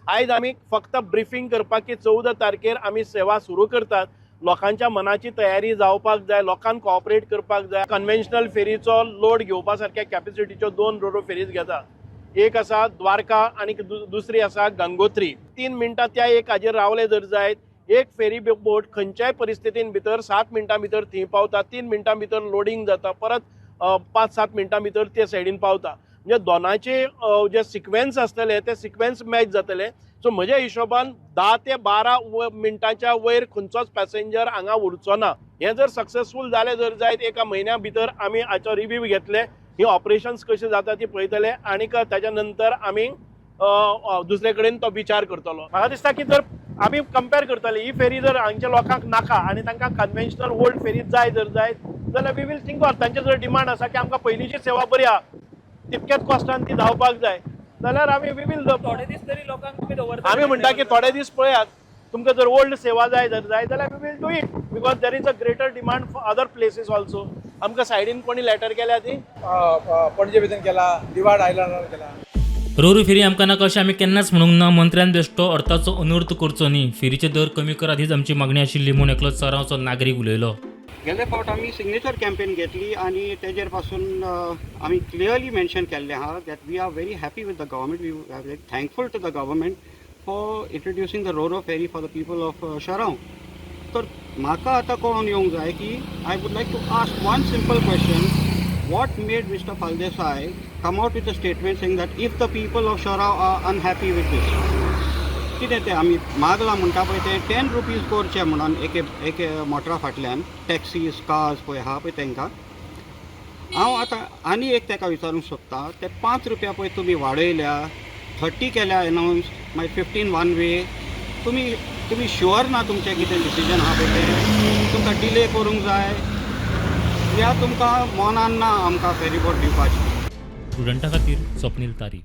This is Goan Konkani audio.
आयज आमी फक्त ब्रिफींग करपाक की 14 तारखेर आमी सेवा सुरू करतात. लोकांच्या मनाची तयारी जावपाक जाय, लोकांक कॉपरेट करपाक जाय. कन्व्हेन्शनल फेरीचो लोड घेवपा सारक्या कॅपॅसिटीच्यो दोन रोरो फेरीज घेता. एक आसा द्वारका आनी दुसरी आसा गंगोत्री. 3 मिनटां त्या एक हाजेर रावले जर जायत, एक फेरी बोट खंयच्याय परिस्थितीन भितर 7 मिनटां भितर थंय पावता, 3 मिनटां भितर लोडींग जाता, परत 5-7 मिनटां भितर ते सायडीन पावता. म्हणजे दोनाचे जे सिक्वेन्स आसतले ते सिक्वेन्स मॅच जातले. सो म्हज्या हिशोबान 10 ते 12 मिनटांच्या वयर खंयचोच पॅसेंजर हांगा उरचो ना. हें जर सक्सेसफूल जालें जर जायत, एका म्हयन्या भितर आमी हाचो रिव्यू घेतले, ही ऑपरेशन्स कशी जाता ती पळयतले आनीक ताच्या नंतर आमी दुसरे कडेन तो विचार करतलो. म्हाका दिसता की जर आमी कंपेर करतले, ही फेरी जर हांगच्या लोकांक नाका आनी तांकां कन्व्हेन्शनल ओल्ड फेरी जाय जर जायत जाल्यार we will think. तांचे जर डिमांड आसा की आमकां पयलींची सेवा बरी आहा, तितक्याच कॉस्टान ती धांवपाक जाय जाल्यार आमी we will थोडे दीस तरी लोकांक तुमी दवरता. आमी म्हणटा की थोडे दीस पळयात, तुमकां जर ओल्ड सेवा जाय जर जाय जाल्यार we will do it because there is a greater demand for other places also. आमकां सायडीन कोणी लॅटर केल्या ती पणजे भितर केला, दिवाड आयलंडार केला. रोरू फेरी आमकां नाका अशें आमी केन्नाच म्हणूंक ना. मंत्र्यान बेश्टो अर्थाचो अनर्थ करचो न्ही. फेरीचे दर कमी करात हीच आमची मागणी आशिल्ली म्हूण एकलो चरावचो नागरीक उलयलो. गेले फावट आमी सिग्नेचर कॅम्पेन घेतली आनी तेजेर पासून आमी क्लियरली मेन्शन केल्लें आहा that we are very happy with the government, we are very thankful to the government for introducing the Ro-Ro ferry for the people of Chorao. तर म्हाका आतां कळोन येवंक जाय की I would like to ask one simple question: what made Mister Phaldesai come out with a statement saying that if the people of Chorao are unhappy with this? कितें तें आमी मागलां म्हणटा पळय तें 10 रुपीज करचें म्हणून एके एके मोटरा फाटल्यान, टॅक्सीज कार्स पळय आहा पळय तांकां. हांव आतां आनी एक ताका विचारूंक सोदतां, ते 5 रुपया पळय तुमी वाडयल्या, 30 केल्या एनावन्स, मागीर 15 वन वे. तुमी शुअर ना तुमचें कितें डिसिजन आहा पळय तें? तुमकां डिले करूंक जाय या तुमकां मनान ना आमकां फेरीबोट दिवपाची? स्टुडंटा खातीर स्वप्नील तारी.